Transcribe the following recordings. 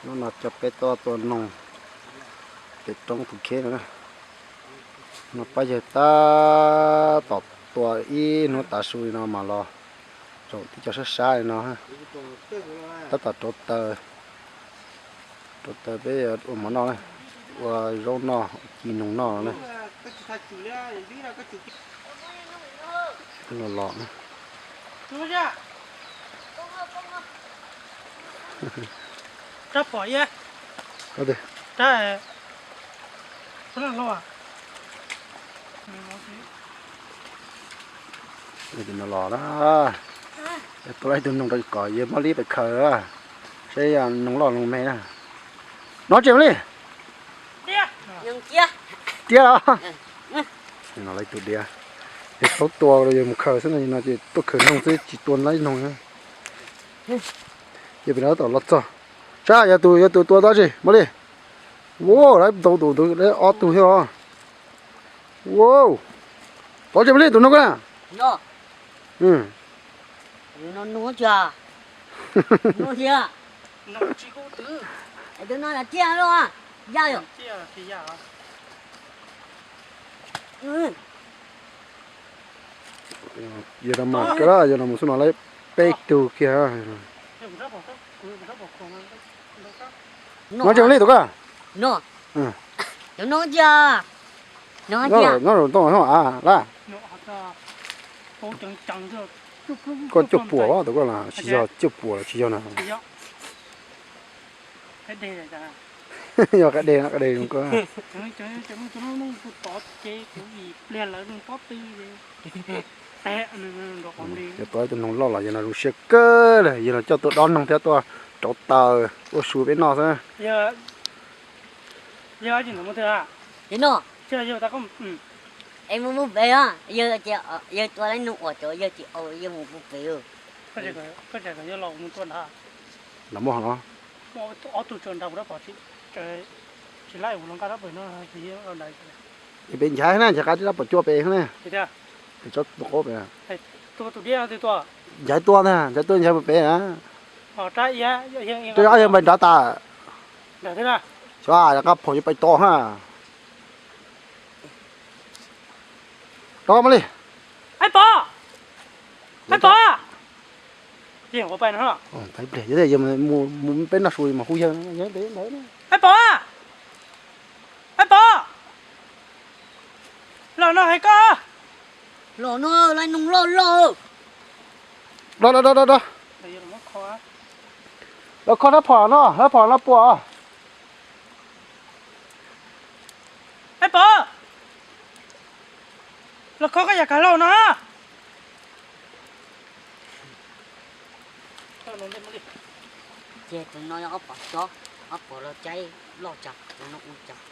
Hnub no coj peb tuaj tua noog pem roob tus kheb no. No pab yawg tab tom tua ib hnub tav su li no mas los tsoom tib co sab sab li no. Tab tom rauv taws, rauv taws peb ua mov noj, ua zaub noj, ua ci noog noj na. Los los na. Rab phom, rab, no los na, tua ib tug noog rau kom yawg Mab Lib pem khaws, saib noog loj noog me na. No tsis li. Tiab los. No lawv tus diav, es tau tua yawg mus khaws xwb no, no ces tuaj khaws noog xwb tsis tua lawv noog. Yawg pem no tom los txog, sab yog tus, yog tus tua tau tsis Mab Lib. Ua lawv tau tus, ob tug thiab os. Ua, tau tsis Mab Lib tus noog ko na? Yog no mas, yog no mus xub no lawv peb tug kiag. No tsis Mab Lib tus ko. Nyob zoo toj no a laj. Koj cuaj puas tus ko los tsis yog, cuaj puas los tsis yog na. Yog qab deg no, qab deg zoo ko. Yog tua ib tug noog loj los yog no zoo siab kawg li, yog no coj tuaj dob noog thiab tuaj rauv taws ua su peb noj xwb. Yawg mus pem, yawg tua lawv noog uas cov yawg tsis, yawg mus pem. Los muaj no. Ob tug tso nrad kuv rab phom, tsis laib kuv los nqa rab phom no. Peb nchav na, nchav qab rab phom cua pem na. Nchav tua ntag, nchav tua nchav pem na. Rab yawg npaim nrad tas. Xyov nqa phom yuav pais tos na. Rov Mab Lib. Aib Pov, aib Pov. Ib pliag yog mus peb noj su mas hu yawg ntawd. Aib Pov, aib Pov, los no hais koj. Los no, lawv noog loj loj. Los, los, los, los. Los kho rab phom no, rab phom no puas. Aib Pov, los kho koj yam kav hlau no. Ces tus no yog ob pov cob, ob pov los caib loj tsawv, tus no ua cas.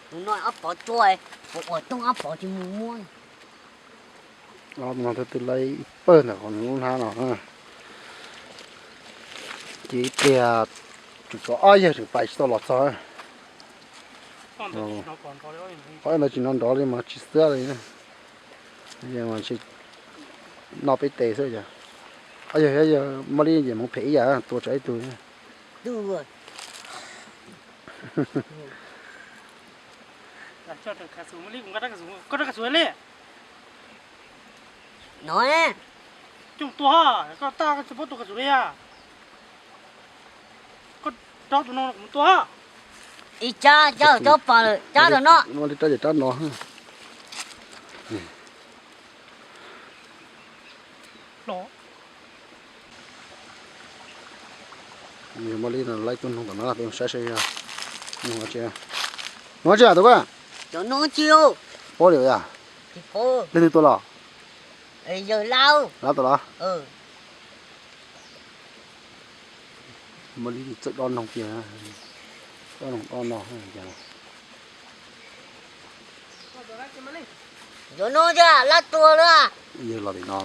Tus no ob pov cob, puas ua tooj ob pov tsis mus muab. Ob no twb laib ib pawg ntawm qhov lub hnab no. Ces ib pliag tsum tsov ob yawg tseem pais tsis tau los txog. Qhov no tsis hnov nrov li mas tsis xwab li. Noj peb tes xwb yog. Ob yawg, yog Mab Lib ces hmoov phem ib yam, tua tsawv ib tug. Koj rab kas xus li. Coj tua, koj tsis paub tua kas xus li a? Koj dob tus no mus tua. Ib tsab, tsab, tsab pas lawm, tsab rau no. Rab no. Yog Mab Lib no laib tuaj noog tom no peb mus saib saib yog noog tsi. Noog tsi tus ko? Cov noog tsi. Paub li yog leej twg tua los? Yawg Lauj. Lauj tua los? Mab Lib txawj dob noog kiag, dob noog dob no. Cov noog tsi Lauj tua lawm. Yawg los tim no.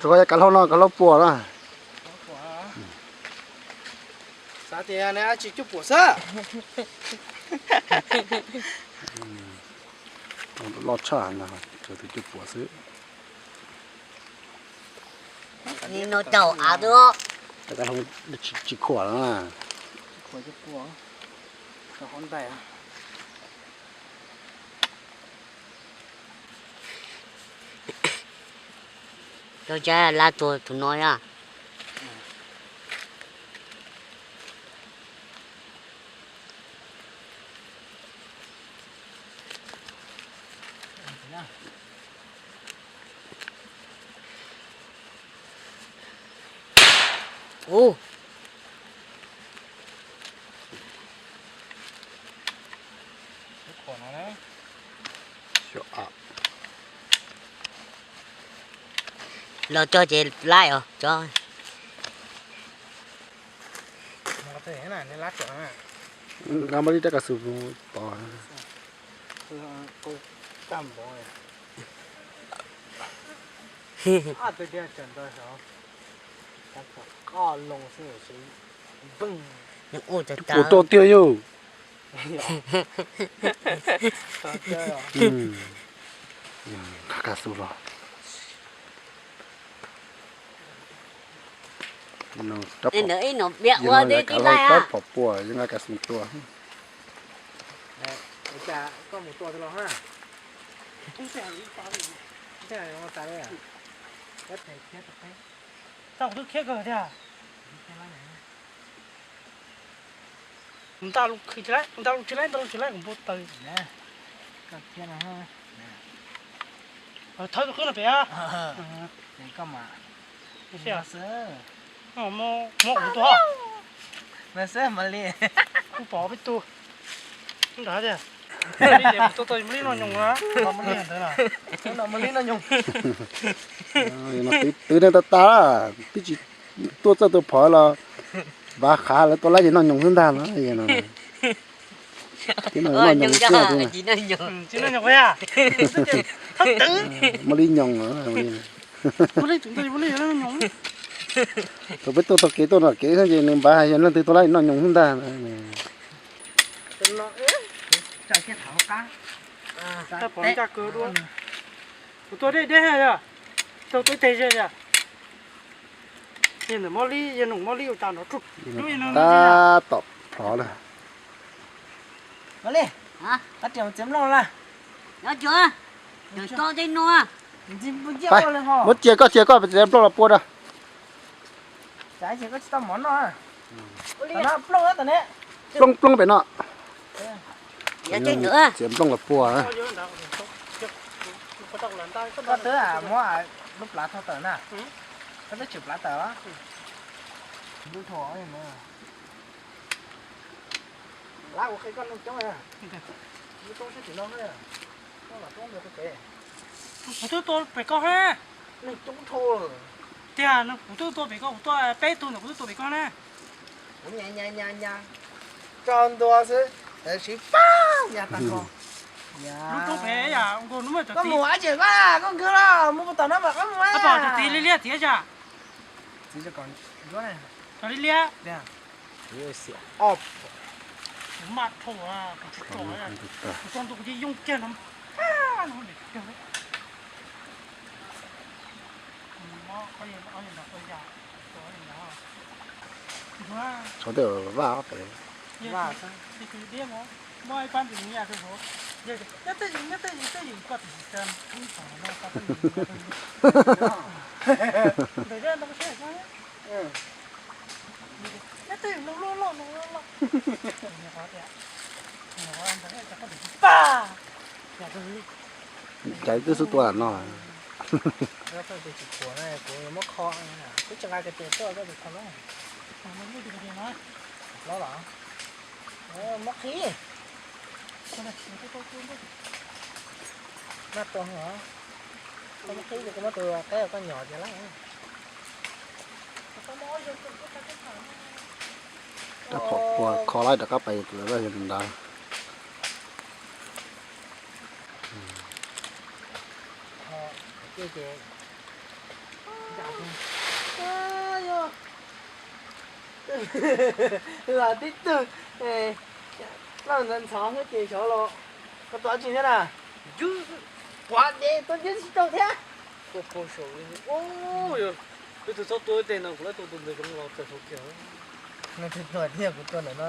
Rau qhov yog kav hlau no, kav hlau puas na. Xav tias neb tsis cuaj puas xwb. Loj tshaj na, tsuas tus cuaj puas xwb. Ni no caum av twb. Tsis khuam na. Cov cab lab tuag tus no na. Ub. Los cog ces laib os cov. Nqa li rab kav xus pov. Ua rau tiag yog. Nqa kav xus los. Ib no rab phom pua, nqa kav xus tua. Tau kuv twb khiab kawg tiag. Nta lus tsis laib, nta lus tsis laib, nta lus tsis laib kuv npau taws. Thawb tus qwb no pem. Muab kuv tua. Kuv pom peb tug. Nrad tias, tua tau li no nyoos na. Twb neeg tag tag, twb tsis tuaj txawj tua phom los vav qhav lawv tua laib ces noj nyoos xwb ntag no. Tib no noj nyoos xwb. Muaj li nyoos. Thaum peb tuaj tau kev tuaj no kev xwb ces nws npav hais yog leej twg tua laib noj nyoos xwb ntag. Kuv tua deb deb yog, tua ib teg ze yog. Ntawm mob lib, yog num mob lib ua cas nrov tsuj. Tab tom plhov na. Muab cia koj cia koj txiav nplooj los pua rau. Plooj plooj pem no. Txiav nplooj los pua. Koj twb muab lub plhav thau tawm na. Koj twb tshwm plhav tawm. Lab ua qhia koj neeg coob, lub roob sab tim no, koj los roob ntawd rau pem. Kuv twb tua pem koj na. Neeg coob dhau. Tiag, kuv twb tua pem koj, kuv tua peb tug ntawm kuv twb tua pem koj na. Kuv nyas nyas nyas nyas tso ntua xwb, siv pab nyas tag nrho. Lub roob pem yam nkaus no muaj cov txiv. Koj mus ab tsi koj, koj nkag los mus tom no mas koj mus. Koj pom cov txiv liab liab tiag cas? Txiv, cov liab liab. Kuv maj dhau, kuv tsis tso, kuv tso ntua kuv cia yoo kiag no. Xyov tej vaj pem. Muaj ib pab ntxwg nyob, nyob tej yim, tej yim koj tim tsis tau, ntawm tej yim ntawm tej yim ntawm tej yim loj loj loj loj. Caiv twb xub tua no. Kuv muab kho, kuv tsis nqa kiag tes tuaj koj tus kho na. Los los, muab qhib. Maj tuag os. Koj muab qhib ces kuv muab tus qaib koj nyom ces lawm. Rab phom pua kho laib rov qab pais tus laj yog tus ntawd. Los tib tug, loj ntxhov ntxhov thiab ces xyov los. Koj tua dab tsi thiab na? Yus, kuv dev tuaj ntsib tsis tau thiab. Tuaj pag saum li, yog peb tug txhob tua ib teg no kuv lawv tua tus ntawd zoo los txawm saum kiag. No tus tuaj thiab kuv tua ntawm no.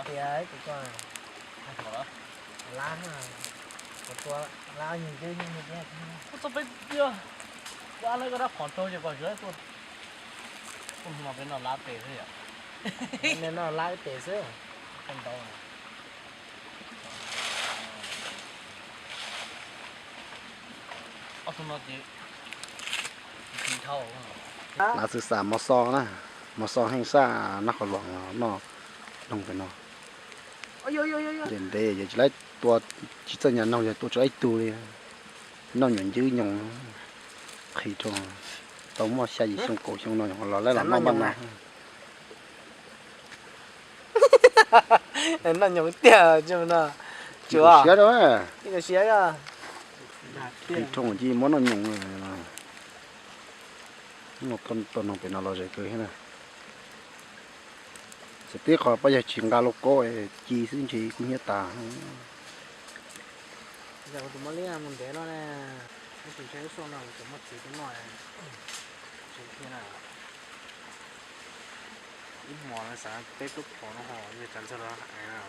Tias ib tus tuaj lab, kuv tua lab yus ntswb nyob thiab. Koj txog peb tiag, koj lawv koj dab phom rau ces koj yuav tuaj. Tus no peb noj lab tes xwb yom. Noj lab ib tes xwb. Ntau. Ob tug no ces tsis dhau. Lav xwm xam mov xo na, mov xo heej saj noj qhov luam noj noog pem no. Ntev ntev yog tsis laib tua, tsis txawj nyas noog yog tua tsis laib ib tug li. Noj nyuam ntswb nyoos, qhib rau tau muaj xya yim xyoo kaum xyoo no los laib los noj npaj no. Noj nyoos tiag no. Tsuav siab rau, siab. Qhib rau ci muab noj nyoos. Noj tau noog pem no los zem kawg thiab na. Txawm tib qho pab yawg tsis nqa lauj kaub ci xwb ntshe kuj hnyiab tas. Tus mos lib mus ntev no na, ib sim ntshe lub xyoo no kuv muaj txiv tuaj noj. Ib hmos xav peb tub phom no ho yog tsav ntxog los hais na.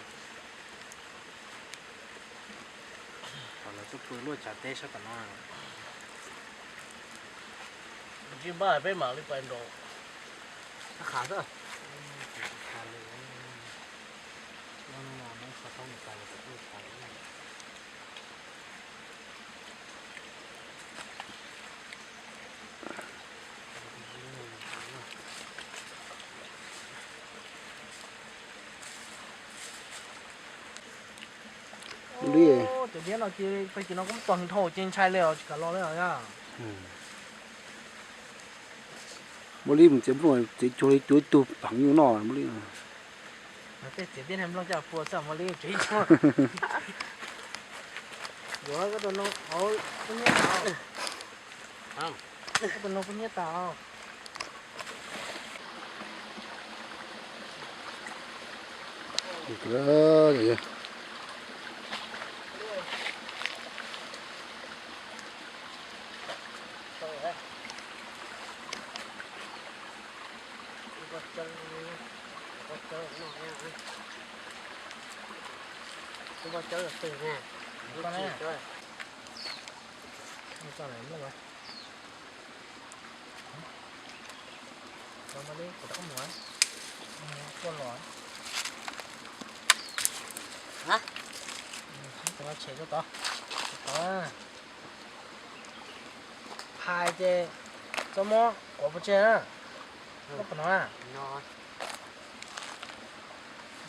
Kom lawv tuaj pw luaj tsav teb sab tom no. Tsis npaj peb mam li pais nraud. Khav xwb. Li, cov diab no ces tag kis no kuj tos dhau ces ntshai li os, tsis kam los li os. Muaj li mus txiav nplooj txiav cuag li cuag ib tug pheev nyuj noj muaj li. Tej txiav tib neeg nplooj coj pua xwb muaj li tsev. Yuav koj tus no, koj niam tas. Koj tus no koj niam tas. Phais ces txhob muab quav pov tseg na. Koj pom no na.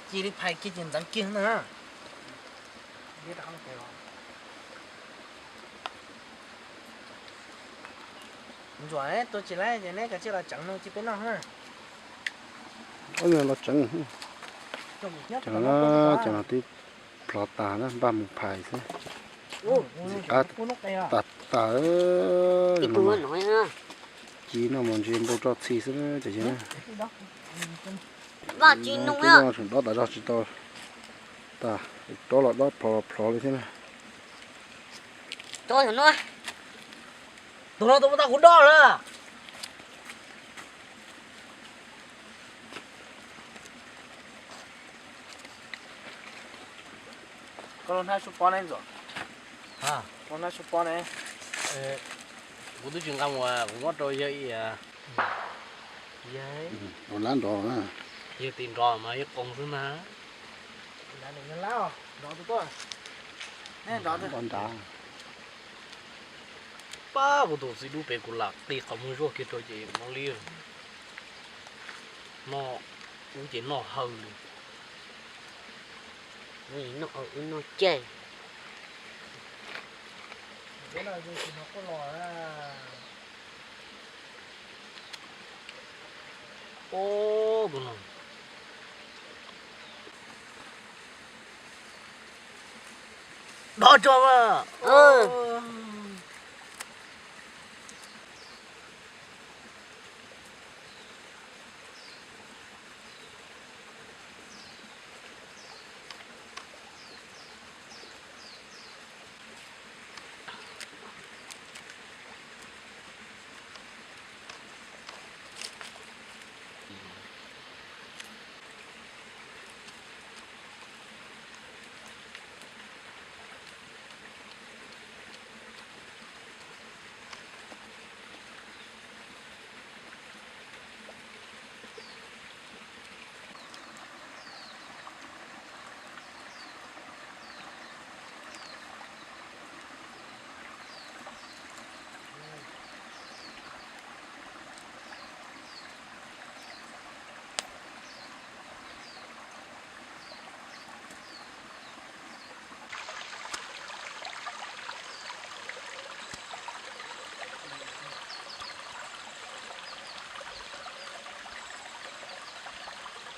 Cia li phais kiag ces ntxeev kiag na. Ntxuam, tua tsis laib ces neb kav tsij los tseev no cia peb noj na. Los tseev, tseev no twb plhov tas na, npaj mus phais xwb. Qab tas tas. Ci noj mos ntses npau roj txhi xwb cov yawg na. Twb noj tseem dob tas zog tsis tau tas, dob los dob plhov los plhov li thiab na. Tus no tus muaj tau kuv dob na. Koj lub hnab sub pob ne Ntxuam? Koj lub hnab sub pob ne? Kuv twb tsis nqa mus, kuv muab rau yawg ib. Ua lab nrov na. Yawg tis nrov mas yawg qoos xwb na. Nrov nrad. Pab kuv tus txiv dub pem kuv lam qi qhov muag zuaj kiag rau ces mob li. Noj ub ces noj hawv li. Noj ub noj caij. Ub, tus no. Dob tso mas.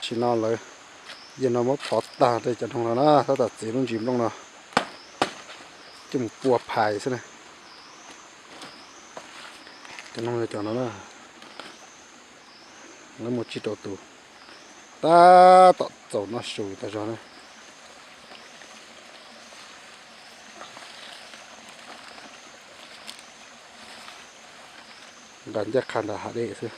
Tam sim no lawv, yawg no muab phov tag tej cov noog no na, tab tom txiav lub ntsis nplooj no coj mus pua phais xwb na. Cov noog yog cov no na, lawv muaj tsib rau tus, tab tom txaus noj su tas zog na. Nqa ncaj qha ntawm hav dej xwb.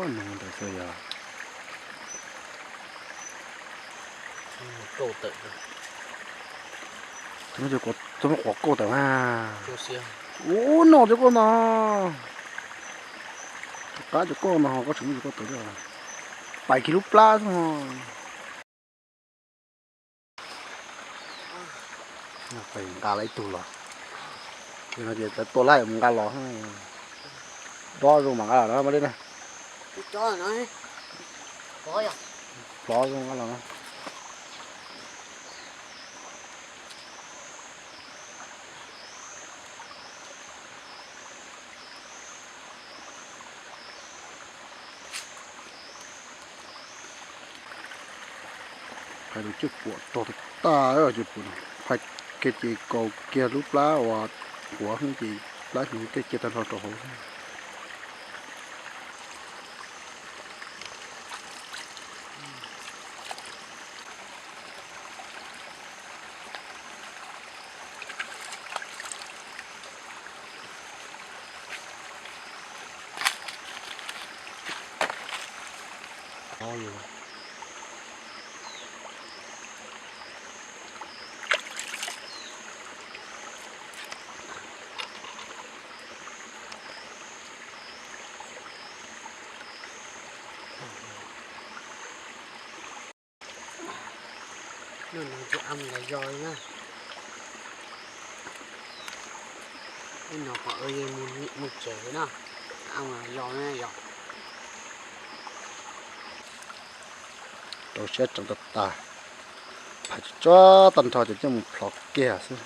Noog ntawd xwb yog. Tsis muaj qhuav kauj tawm mas. Ub, noj cov kauj no. Qab cov kauj no ho koj tsis muab cov kauj tawm. Pais kiag lub plab xwb. Nqa lawm ib tug los. Ces lawv tua lawm mus nqa los. Dob zoo mas nqa los na, Mab Dej na. Plov zoo nqa los na. Phais tus cwj puam rog tag tag, cwj puam phais kiag ces kaus kiag lub plab uas quav ces plab hnyuv tej kiag tag nrho rau hauv. Nim no qhov mus tsev na, yog rau siab tseem tag tas, phais tsuag tag nrho ces coj mus plhov kiag xwb.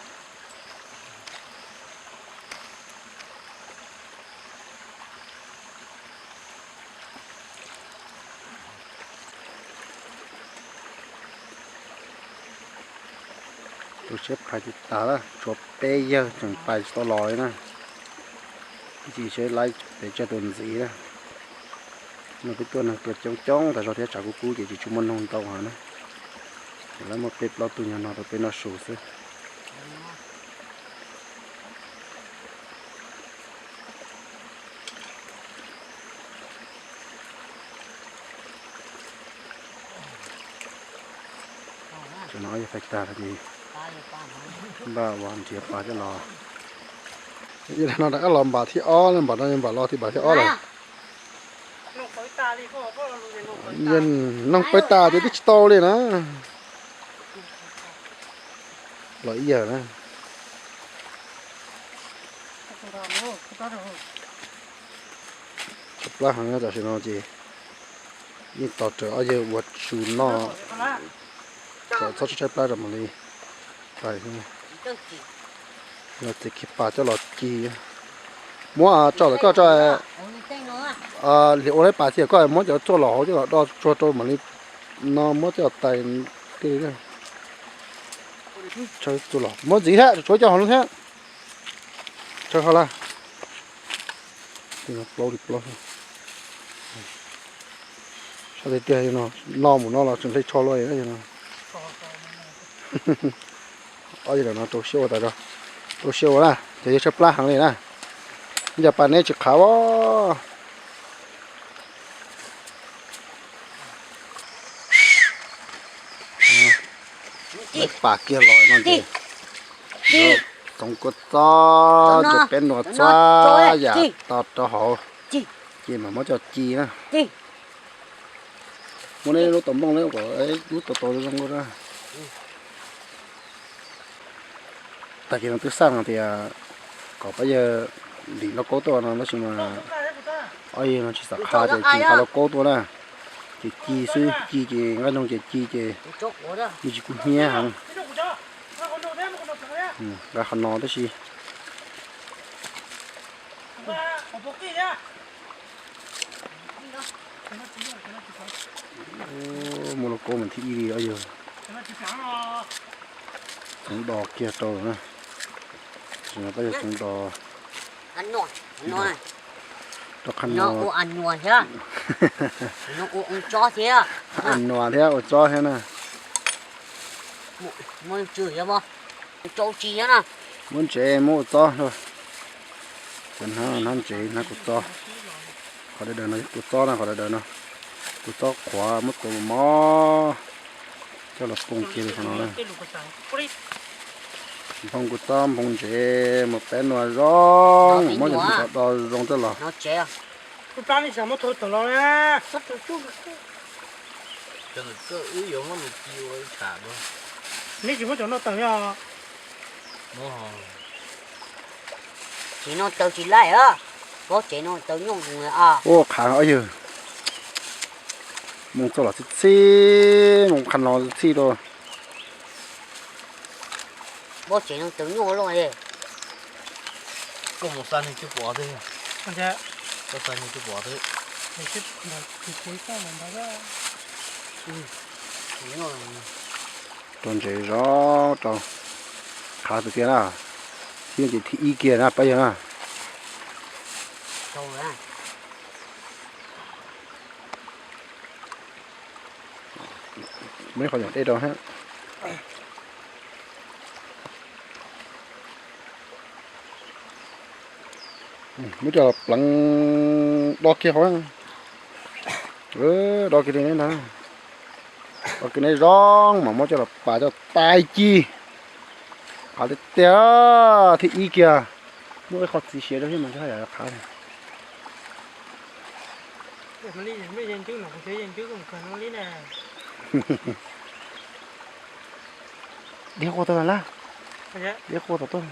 Rau siab phais tsis tas lawm, tshuav peb yawg tseem pais tsis tau los li na. Ib chim seb laib pes tsawg tus ntxiv na. No peb tuaj neeg tuaj coob coob tas zog thiab tshav kub kub ces tsis tshua muaj noog ntau heev na. Ces lawv muaj peb plaub tug nyob no rau peb noj su xwb. Tam no yog phais tag ces npaj ua nrhiav pas coj los. Yog no rov qab los npam thib ob, npam no npam los thib npam thib ob lawm. Noog pawv tas ces twb tsis tau li na. Los ib yawg na. Tshaib plab heev tam sim no ces yeej tos raws ob yawg ua su noj, kom txhob tshaib plab rau mam li pais. Txiav kiag pas coj los ci. Muab tso lawm koj tso, lim ua lawm pas thiab koj muab cov txuaj los hauv coj los do tsuag rau mam li no muab coj tais. Muab ntxiv thiab, tshuav cov hauv no thiab. Tshaw ho lawm. Plaub li plaub. Sab tiag tiag no, no mus no los tseem hle tsho luaj no. Ob yawg no rau siab ua tas, rau siab ua na, ces yog tshaib plab heev li na. Ib co pas neb tsis qhav os. Lawv pas kiag los no ces txoov kua txob, ncuav peb nua txhua yam to rau hauv, ces mam muab coj ci na. Muab neb lub tau nplooj neb kom lub tau tau zoo na. Tag kis no twb xaj hais tias kom pab yawg ntim lauj kaub tuaj no tab sis mas ob yawg no tsis xav qha ces tsis nqa lauj kaub tuaj na. Ces ci xwb, ci ces nqaij nroog ces ci ces yeej tsis kub hnyiab heev. Nqa qhov no tab sis muaj lauj kaub mas thib ib li os yawg. Txhoov do kiag rau na. Pab yawg txhoov do rau qhov no. Ua nuas thiab ua tsob thiab na. Muab ntsev muab ua tsob. Cov hnab hnab ntsev hnab kua txob. Qhov daim daws no yog kua txob na, qhov daim daws no. Kua txob qhuav muab txuas mos mos coj los poo kiag li qhov no na. Nphoo kua txob nphoo ntsev mus peb nuas zoo, muab cov ntxim qhov do zoo coj los. Tsis muab cov no taws os. Tsis no taws tsis laij os. Pob tsev no taws nyuj mus a. Ua qhav ob yawg. Mus txoj los txhij txhij, mus qhov no txhij rau. Pob tsev no taws nyuj loj li. Koj mus xa neeg coj pov twg? Koj xa neeg coj pov twg? Rau ntsev zov rau. Qhav tiag tiag na. Thiab ces thib ib kiag na pab yawg na. Muab ib qho nyuam dej rau thiab. Muab coj los pleev do kiag hauv. Do kiag li ntag. Do kiag neb zoo mas muab coj los pas coj tais ci. Qhav tiag tiag, thib ib kiag. Muab ib qho txiv siav rau thiab mas tsis haj yam qhav li. Diab quaj tau lawm, diab quaj tau tuaj.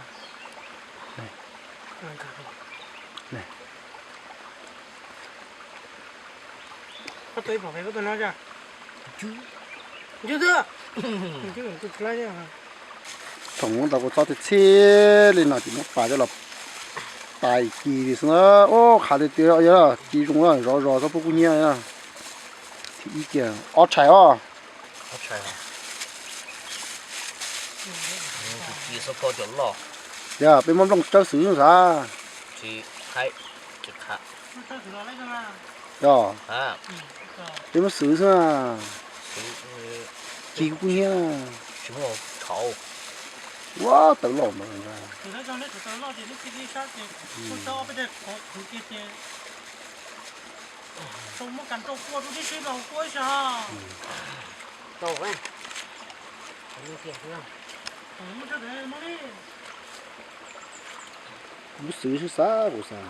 Thaum muab tau kua txob txhij txhij li no ces muab pas coj los tais ci li xwb na. Ub, qhav tiag tiag, ci zoo na, zov zov txhob pub kub hnyiab na. Thib ib kiag, ob tshais os. Yog peb muab nplooj tsawb xwb xwb xav. Yog, peb muab xwb xwb na. Ci kub hnyiab. Ua tawv loj ntawd. Kuv xwv xwb xav kuv xav.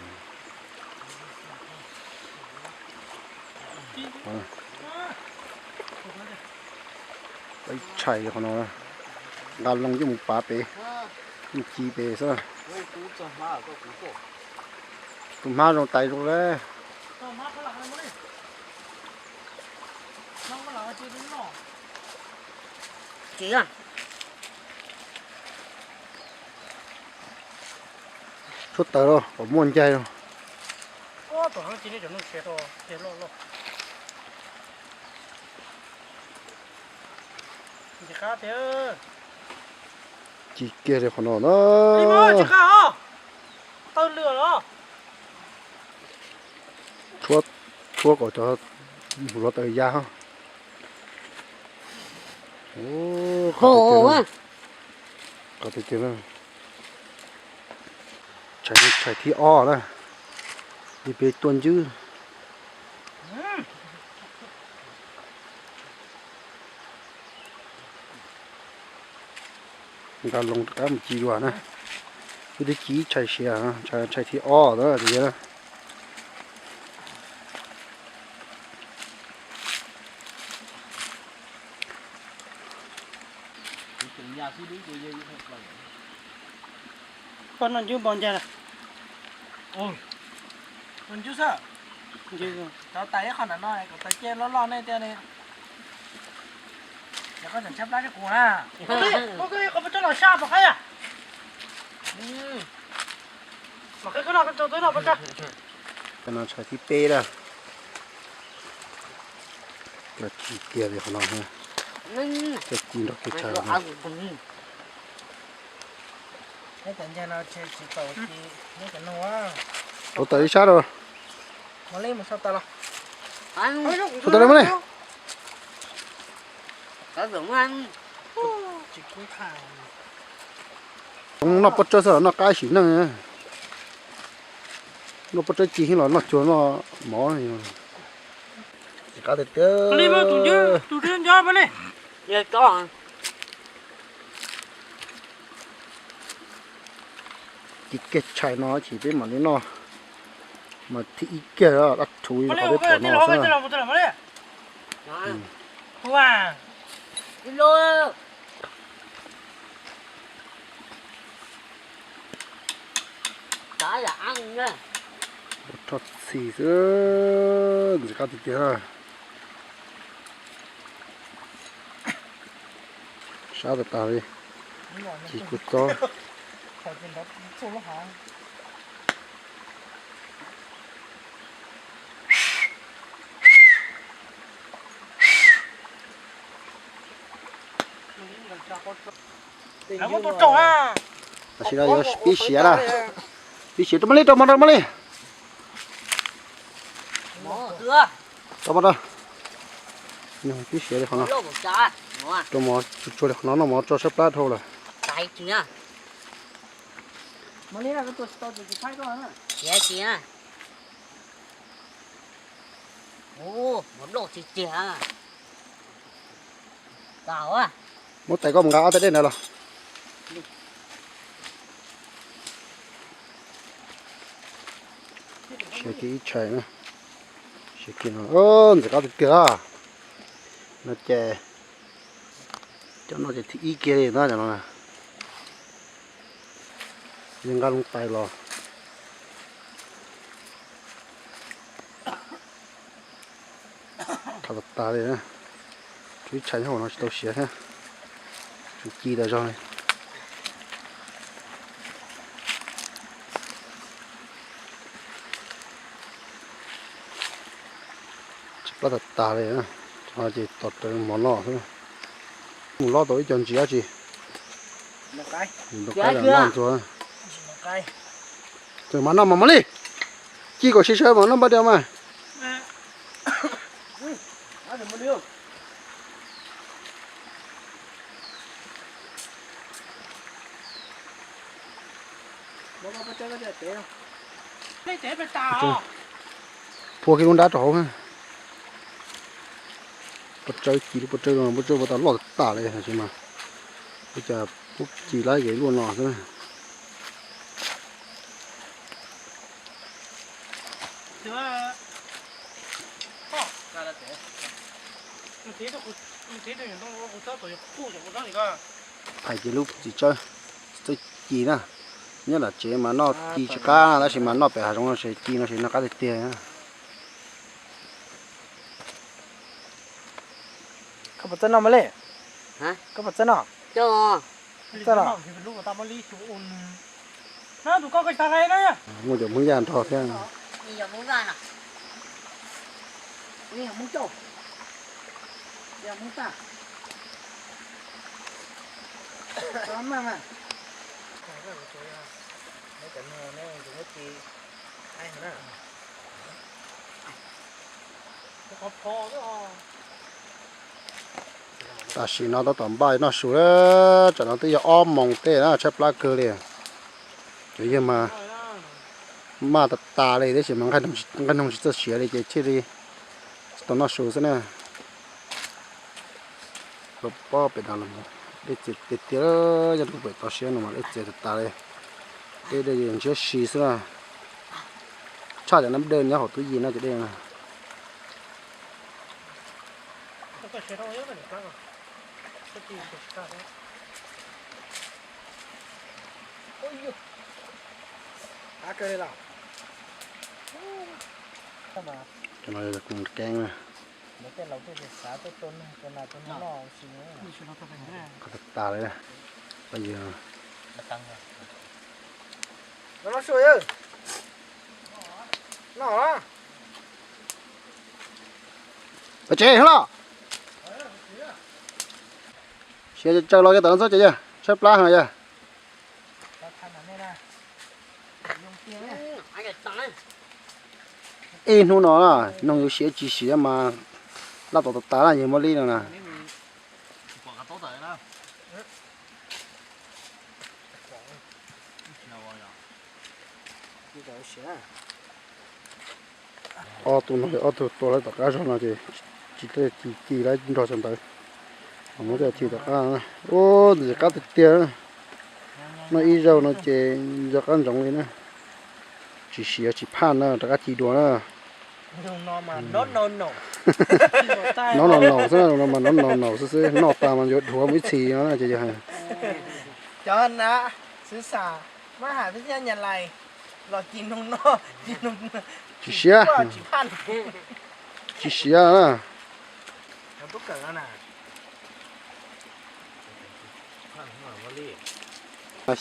Ib tshais qhov no, nqa loo coj mus pav pem, mus ci pem xwb. Tus hmab zoo tais zoo le. Tshuab taws los kom muaj ncaig los. Ci kiag li qhov no na. Tshuab kom cov hluav taws ya. Qhov tiag tiag na. Tshais thib ob na, li peb tuaj ncwb. Nqa loo rov qab mus ci dua na. Wb twb ci ib tshais siav, tshais thib ob na. Poj noj ncuv npo ncag lawm. Noj ncuv xwb. Cov tais ib qho nram no kom tais cia loj loj nej tiag li. Yog koj tseem tshaib plab seb kuv na. Qhov peb tsob los sab pom qab yom. Mas qhib qhib no rau twb no pov tseg. Cov no tshav thib peb lawm. Cov ci tiag li qhov no. Cov ci nrog kev tshav. Tau tawm ib sab rau. Tau tawm li mas li. Noj pob tsawb xwb los noj qab sim neej. Noj pob tsawb ci los noj cuag noj mov. Qab tiag tiag. Ci kiag tshais no ces peb mam li noj. Mas thib ib kiag dab thuv li qhov peb pom no xwb. Ua roj txhis xwb, ntxim qab tiag tiag. Sab tas tas li, ci kua txob. Tam sim no yuav pib siav na. Pib siav rau maj li, rau mov rau maj li. Rau mov rau. Pib siav li qhov no. Rau mov tsuag tsuag li qhov no, noj mov tso sab plab dhau lawm. Muab tais koj mus nqa ob tag dej ntawd los. Siav kiag ib tshais na. Siav kiag no, ntxim qab tiag tiag. No ces cov no ces thib ib kiag li na, cov no na. Yeej nqa loo tais los. Qab tas tas li na. Tshuav ib tshais nyob hauv no tsis tau siav thiab. Tshuav ci tas zog li. Tshaib plab tas tas li na. Ces tos raws mov noj xwb. Mus lob tau ib co ntsis dab tsi. Mus rau qaib los noj ntxuag. Txawm mas noj mas maj li. Ci kom sib sawv mas noj npaj diav mas. Phua kiag lub nrab rau hauv. Pob tsawb ci, lub pob tsawb, pob tsawb puas tas loj tas tas li tab sis mas ua cas pub ci lab yeej luaj no xwb. Hais tias lub txiv tsawb, txiv tsawb ci na, nyob nram tsev mas noj ci tsis qab tab sis mas noj pem hav zoov no ces ci no ces noj qab tiag tiag. Koj puas txawj noj maj li? Koj puas txawj noj? Txawj los. Muaj cov Hmoob Yaj nrog thiab. Tam sim no tab tom npaj noj su, tsam no twb yog ob moos tej na, tshaib plab kawg li. Cov yawg mas maj tas tas li tab sis mas nqaij noog tsis txawj siav li ces thiaj li tsis tau noj su xwb na. Pob pem no dej txias tiag tiag, nyob rau pem toj siab no mas dej txias tas tas li. Dej dej ntshiab si xwb na. Tshaj cov nab dej nyob hauv tub yim no cov dej no. Cov no yog keeb na. Qhov tas tas li. Pab yog pab tsev los. Siav tsaws los kiag tom no txhob tsev yog tshaib plab heev yog. Ib hnub no noog yuav siav tsis siav mas laj tom tas tas na, yog muaj li no na. Ob tug no yog ob tug tua lawv tom qab zog no ces tsis tau ci ci lawv nrog xyoo ntawd. Muab coj ci tom qab. Ub, ntxim qab tiag tiag. Noj ib zaug no ces nco qab ntsoov li na. Tsis siav tsis phaj na, rov qab ci dua na. Nov no naus xwb, no mas nov no naus xwb xwb, noj tas mas yuav dhuav mus ib txhis no na ces yog. Cov na, xwv xam, mab ham thiab nyab lais los ci noog noj, ci noog tsis siav, tsis phaj, tsis siav na.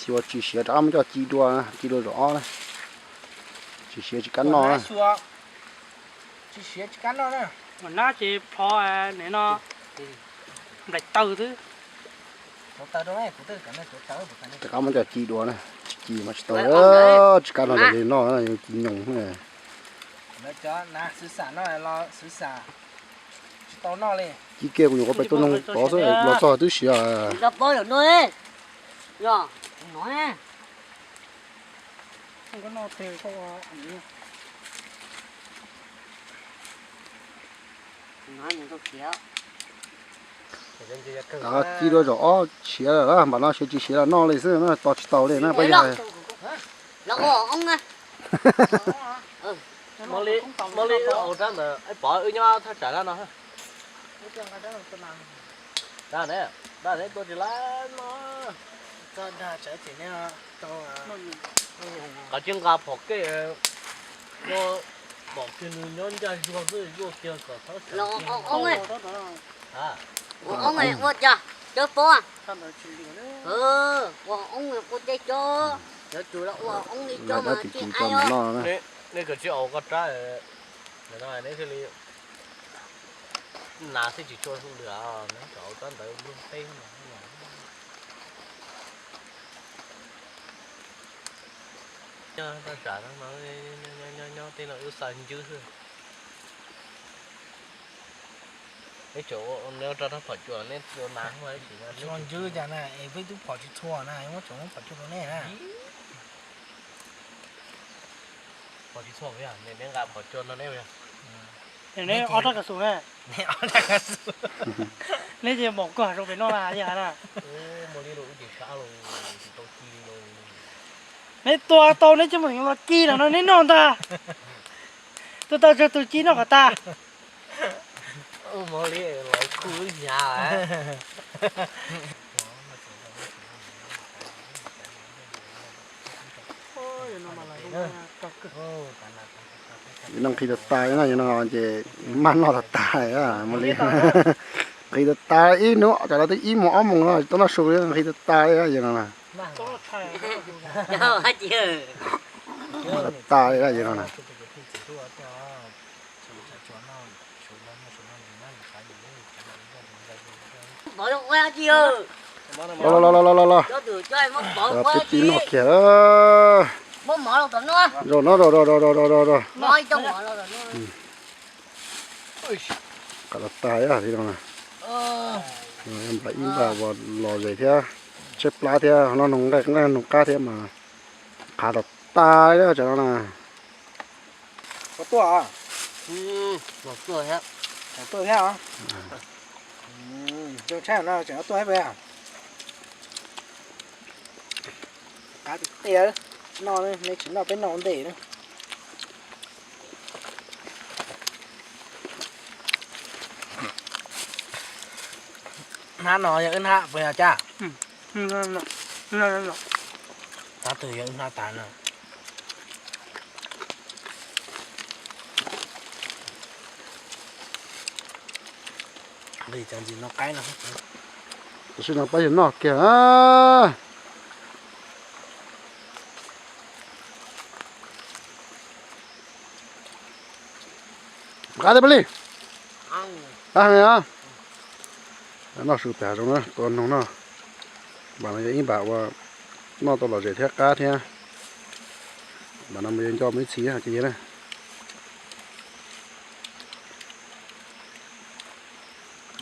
Xyuas tsis siav rov qab muab coj ci dua, ci dua zaum ob na. Tsis siav tsis kam noj na. Tsis siav tsis kam noj na. Nab ces plhov ne no, nplaim taw xwb. Rov qab muab coj ci dua na, tsis ci mas tsis tau, tsis kam noj cov li noj, ci nyoos. Xwv xam no los xwv xam, tsis tau noj li. Ci kiag kuv nyuam qhuav pais tua noog tod xwb los txog twb siav. Ci dua zaum ob siav lawm, npam no siav tsis siav los noj li xwb na, tos tsis tau li na pab yog. Mog li, mog li, rab ntawd pov wb nyob thaj tsam dab no. Dab ne, dab ne tua tsis lab no. Qhov tsis nqa phom kej, nws nyob ncaj zuag xwb, zuag kiag kom txhob. Ua cas cov pob, ua oob ua tej cov, yuav tsum los ua oob li cov mas tsis ai os. Nej kom tsis aus koj rab, neb thiaj li nas thiaj tsis tshua su lwm, neb kom rab ntawd nplooj teb no. Nyob rau tsam no, nyob tej no wb xa ncwb xwb. Neb tseem ua, neb rau rab phom cua neb ua nas. Ua ncwb cas na, es peb twb phom tsis txhua na, muab tseem muab phom cua rau neb na. Phom tsis txhua, neb nqa phom cua rau neb. Neb ob rab kav xus na. Neb ces mom koj zoo pem noj na yog na. Neb tua tau neb coj mus los ci los no neb noj ntag. Tua tau tsawg tus ci noj kom tas. Nqhis tas tas na, no ces maj noj tas tas, nqhis tas tas ib hnub, tsam no twb ib moos ob moos no tsis tau noj su li, nqhis tas tas li no na. Maj tas tas li no na. Los los los los los. Peb tib noj kiag. Zaum no, zaum no, zaum no, zaum no. Qab tas tas li no na. Npam ib npam uas los zes thiab, tshaib plab thiab, no noog nqaij noog qab thiab mas qab tas tas li tsam no na. Tuaj, tuaj thiab. Zoo tshaj no tseem tuaj thiab. Qab tiag tiag, noj nej tsis noj peb noj ua ntej na. Hnab no yog wb hnab puas yog Caj? Hnab twg yog wb hnab tas no? Nqis cov ntsis no qaib no. Tam sim no pab yawg noj kiag. Qab thiab pab li. Qab heev os. Noj su tas zoo na, tua noog noj. Npam no yog ib npam uas noj tau lom zem thiab qab thiab. Npam no mas yuav nco mus ib txhis ces yog na.